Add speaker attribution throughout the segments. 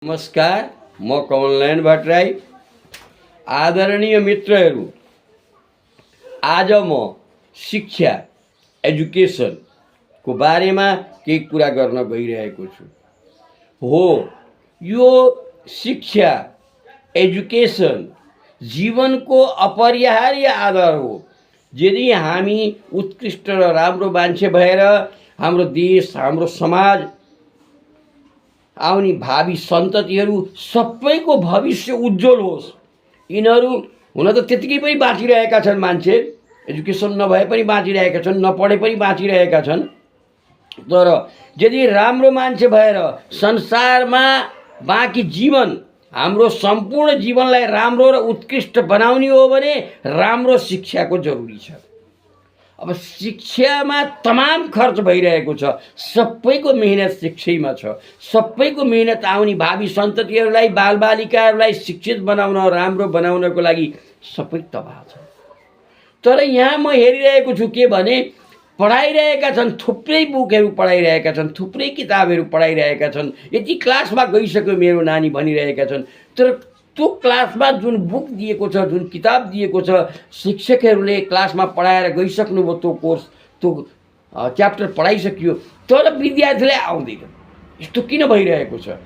Speaker 1: नमस्कार, म कमलनारायण भट्टराई। आदरणीय मित्रहरू, आज म शिक्षा एजुकेसनको बारेमा केही कुरा गर्न गइरहेको छु। हो, यो शिक्षा एजुकेसन जीवनको अपरिहार्य आधार हो। यदि हामी उत्कृष्ट र राम्रो मान्छे भएर हाम्रो देश, हाम्रो समाज, आउने भावी सन्ततिहरू सबैको भविष्य उज्जवल होस्। यिनीहरू हुन त त्यतिकै पनि बाँचिरहेका छन्, मान्छे एजुकेसन नभए पनि बाँचिरहेका छन्, नपढे पनि बाँचिरहेका छन्। तर यदि राम्रो मान्छे भएर संसारमा बाँकी जीवन, हाम्रो सम्पूर्ण जीवनलाई राम्रो र उत्कृष्ट बनाउने हो भने राम्रो शिक्षाको जरुरी छ। अब शिक्षामा तमाम खर्च भइरहेको छ, सबैको मेहनत शिक्षामा छ। सबैको मेहनत आउने भावी सन्ततिहरूलाई, बालबालिकाहरूलाई शिक्षित बनाउन, राम्रो बनाउनको लागि सबै तबाह छ। तर यहाँ म हेरिरहेको छु के भने पढाइरहेका छन्, थुप्रै बुकहरू पढाइरहेका छन्, थुप्रै किताबहरू पढाइरहेका छन्। यति क्लासमा गइसक्यो मेरो नानी भनिरहेका छन्। तर त्यो क्लासमा जुन बुक दिएको छ, जुन किताब दिएको छ, शिक्षकहरूले क्लासमा पढाएर गइसक्नुभयो, त्यो कोर्स, त्यो च्याप्टर पढाइसकियो, तर विद्यार्थीलाई आउँदैन। यस्तो किन भइरहेको छ?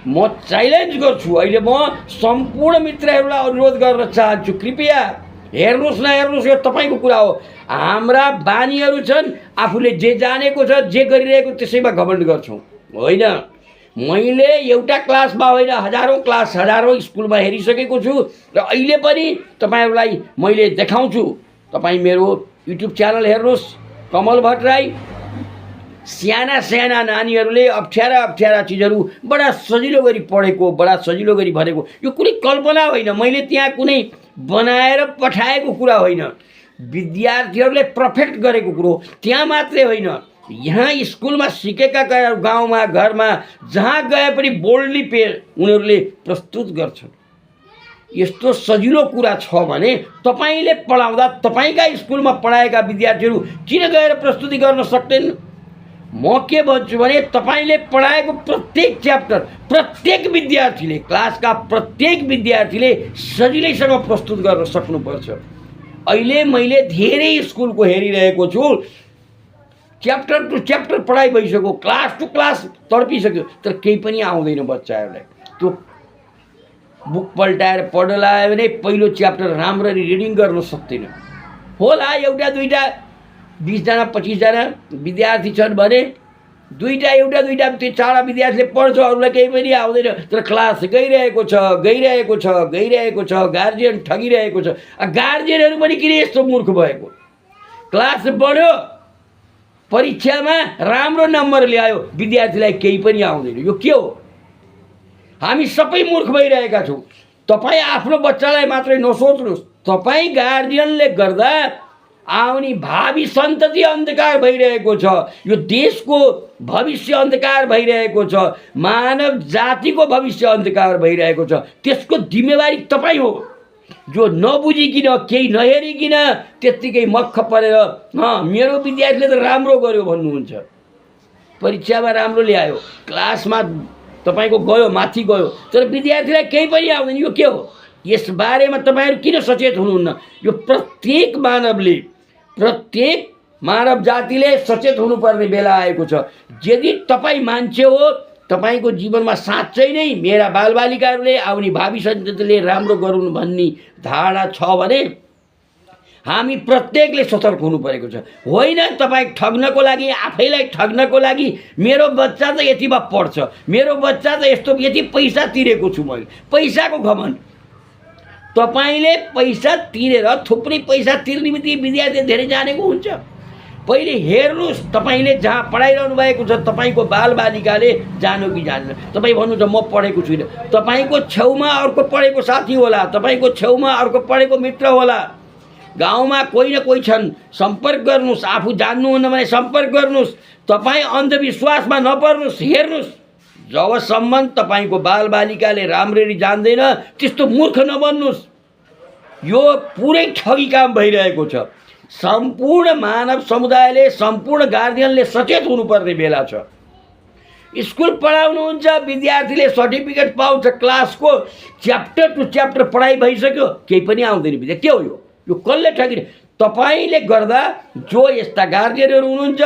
Speaker 1: म च्यालेन्ज गर्छु, अहिले म सम्पूर्ण मित्रहरूलाई अनुरोध गर्न चाहन्छु, कृपया हेर्नुहोस् न, हेर्नुहोस्, यो तपाईँको कुरा हो। हाम्रा बानीहरू छन्, आफूले जे जानेको छ, जे गरिरहेको त्यसैमा घमण्ड गर्छौँ। होइन, मैले एउटा क्लासमा होइन, हजारौँ क्लास, हजारौँ स्कुलमा हेरिसकेको छु र अहिले पनि तपाईँहरूलाई मैले देखाउँछु। तपाईँ मेरो युट्युब च्यानल हेर्नुहोस्, कमल भट्टराई। साना साना नानीहरूले अप्ठ्यारा चिजहरू बडा सजिलो गरी पढेको, बडा सजिलो गरी भनेको, यो कुनै कल्पना होइन। मैले त्यहाँ कुनै बनाएर पठाएको कुरा होइन, विद्यार्थीहरूले पर्फेक्ट गरेको कुरो। त्यहाँ मात्रै होइन, यहाँ स्कुलमा सिकेका गाउँमा, घरमा, जहाँ गए पनि बोल्डली उनीहरूले प्रस्तुत गर्छन्। यस्तो सजिलो कुरा छ भने तपाईँले पढाउँदा तपाईँका स्कुलमा पढाएका विद्यार्थीहरू किन गएर प्रस्तुति गर्न सक्दैनन्? म के भन्छु भने तपाईँले पढाएको प्रत्येक च्याप्टर प्रत्येक विद्यार्थीले, क्लासका प्रत्येक विद्यार्थीले सजिलैसँग प्रस्तुत गर्न सक्नुपर्छ। अहिले मैले धेरै स्कुलको हेरिरहेको छु, च्याप्टर टु च्याप्टर पढाइ भइसक्यो, क्लास टु क्लास तडपिसक्यो, तर केही पनि आउँदैन बच्चाहरूलाई। त्यो बुक पल्टाएर पढ्न लाग्यो भने पहिलो च्याप्टर राम्ररी रिडिङ गर्न सक्दैन। होला एउटा दुईवटा 20जना 25जना विद्यार्थी छन् भने एउटा दुईवटा त्यो 4 विद्यार्थीले पढ्छ, अरूलाई केही पनि आउँदैन। तर क्लास गइरहेको छ, गार्जियन ठगिरहेको छ। गार्जियनहरू पनि किन यस्तो मूर्ख भएको? क्लास बढ्यो, परीक्षामा राम्रो नम्बर ल्यायो, विद्यार्थीलाई केही पनि आउँदैन। यो के हो? हामी सबै मूर्ख भइरहेका छौँ। तपाईँ आफ्नो बच्चालाई मात्रै नसोच्नुहोस्, तपाईँ गार्जियनले गर्दा आउने भावी सन्तति अन्धकार भइरहेको छ। यो देशको भविष्य अन्धकार भइरहेको छ, मानव जातिको भविष्य अन्धकार भइरहेको छ। त्यसको जिम्मेवारी तपाईँ हो, जो नबुझिकन, केही नहेरिकन त्यत्तिकै मक्ख परेर मेरो विद्यार्थीले त राम्रो गर्यो भन्नुहुन्छ। परीक्षामा राम्रो ल्यायो, क्लासमा तपाईँको गयो, माथि गयो, तर विद्यार्थीलाई केही पनि आउँदैन। यो के हो? यसबारेमा तपाईँहरू किन सचेत हुनुहुन्न? यो प्रत्येक मानव जातिले सचेत हुनुपर्ने बेला आएको छ। यदि तपाईँ मान्छे हो, तपाईँको जीवनमा साँच्चै नै मेरा बालबालिकाहरूले, आउने भावी सन्ततिले राम्रो गरून् भन्ने धारणा छ भने हामी प्रत्येकले सतर्क हुनु परेको छ। होइन तपाईँ ठग्नको लागि, आफैलाई ठग्नको लागि, मेरो बच्चा त यतिमा पढ्छ, मेरो बच्चा त यति पैसा तिरेको छु मैले, पैसाको घमण्ड। तपाईँले पैसा तिरेर, थुप्रै पैसा तिर्ने बित्तिकै विद्यार्थी धेरै जानेको हुन्छ। पहिले हेर्नुहोस्, तपाईँले जहाँ पढाइरहनु भएको छ तपाईँको बालबालिकाले जानु कि जान्दैन। तपाईँ भन्नुहुन्छ म पढेको छुइनँ, तपाईँको छेउमा अर्को पढेको साथी होला, तपाईँको छेउमा अर्को पढेको मित्र होला, गाउँमा कोही न कोही छन्। सम्पर्क गर्नुहोस्, आफू जान्नुहुन्न भने सम्पर्क गर्नुहोस्। तपाईँ अन्धविश्वासमा नपर्नुहोस्, हेर्नुहोस्। जबसम्म तपाईँको बालबालिकाले राम्ररी जान्दैन, त्यस्तो मूर्ख नबन्नुहोस्। यो पुरै ठगी काम भइरहेको छ। सम्पूर्ण मानव समुदायले, सम्पूर्ण गार्जियनले सचेत हुनुपर्ने बेला छ। स्कुल पढाउनुहुन्छ, विद्यार्थीले सर्टिफिकेट पाउँछ, क्लासको च्याप्टर टु च्याप्टर पढाइ भइसक्यो, केही पनि आउँदैन विद्यार्थी। के हो यो कसले ठगिने? तपाईँले गर्दा जो यस्ता गार्जियनहरू हुनुहुन्छ,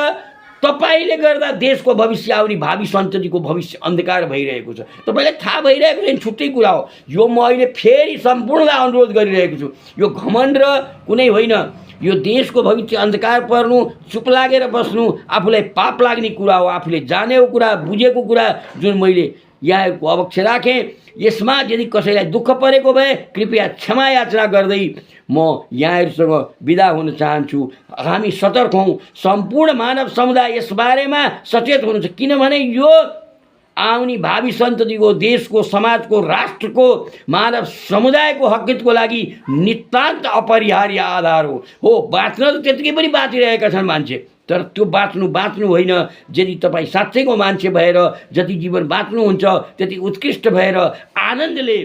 Speaker 1: तपाईँले गर्दा देशको भविष्य, आउने भावी सन्ततिको भविष्य अन्धकार भइरहेको छ। तपाईँलाई थाहा भइरहेको छैन, छुट्टै कुरा हो यो। म अहिले फेरि सम्पूर्णलाई अनुरोध गरिरहेको छु, यो घमण्ड र कुनै होइन, यो देशको भविष्य अन्धकार पर्नु, चुप लागेर बस्नु आफूलाई पाप लाग्ने कुरा हो। आफूले जानेको कुरा, बुझेको कुरा जुन मैले यहाँहरूको अवक्ष राखेँ, यसमा यदि कसैलाई दुःख परेको भए कृपया क्षमा याचना गर्दै म यहाँहरूसँग बिदा हुन चाहन्छु। हामी सतर्क हौँ, सम्पूर्ण मानव समुदाय यसबारेमा सचेत हुनुहुन्छ, किनभने यो आउने भावी सन्ततिको, देशको, समाजको, राष्ट्रको, मानव समुदायको हकितको लागि नितान्त अपरिहार्य आधार हो। बाँच्न त त्यतिकै पनि बाँचिरहेका छन् मान्छे, तर त्यो बाँच्नु होइन। यदि तपाईँ साँच्चैको मान्छे भएर जति जीवन बाँच्नुहुन्छ त्यति उत्कृष्ट भएर आनन्दले,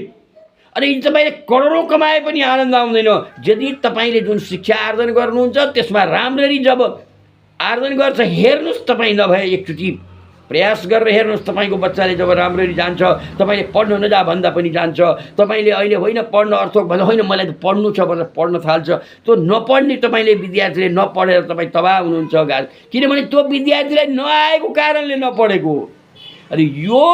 Speaker 1: अनि तपाईँले करोडौँ कमाए पनि आनन्द आउँदैन। यदि तपाईँले जुन शिक्षा आर्जन गर्नुहुन्छ त्यसमा राम्ररी जब आर्जन गर्छ, हेर्नुहोस्, तपाईँ नभए एकचोटि प्रयास गरेर हेर्नुहोस्, तपाईँको बच्चाले जब राम्ररी जान्छ, तपाईँले पढ्न नजा भन्दा पनि जान्छ। तपाईँले अहिले होइन पढ्न अर्थोक भन्दा होइन मलाई त पढ्नु छ भनेर पढ्न थाल्छ। त्यो नपढ्ने तपाईँले विद्यार्थीले नपढेर तपाईँ तबाह हुनुहुन्छ, किनभने त्यो विद्यार्थीलाई नआएको कारणले नपढेको। अनि यो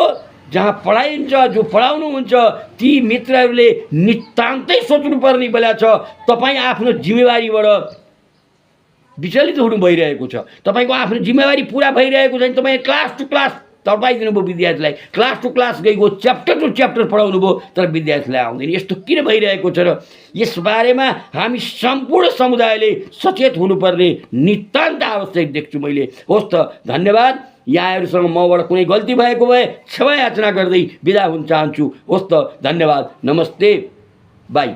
Speaker 1: जहाँ पढाइन्छ, जो पढाउनुहुन्छ, ती मित्रहरूले नितान्तै सोच्नुपर्ने बेला छ। तपाईँ आफ्नो जिम्मेवारीबाट विचलित हुनु भइरहेको छ, तपाईँको आफ्नो जिम्मेवारी पुरा भइरहेको छैन। तपाईँ क्लास टु क्लास तपाईँ दिनुभयो विद्यार्थीलाई, क्लास टु क्लास गएको च्याप्टर टु च्याप्टर पढाउनु भयो, तर विद्यार्थीलाई आउँदैन। यस्तो किन भइरहेको छ र यसबारेमा हामी सम्पूर्ण समुदायले सचेत हुनुपर्ने नितान्त आवश्यक देख्छु मैले। होस् त, धन्यवाद। यहाँहरूसँग मबाट कुनै गल्ती भएको भए क्षमा याचना गर्दै बिदा हुन चाहन्छु। होस् त, धन्यवाद, नमस्ते, बाई।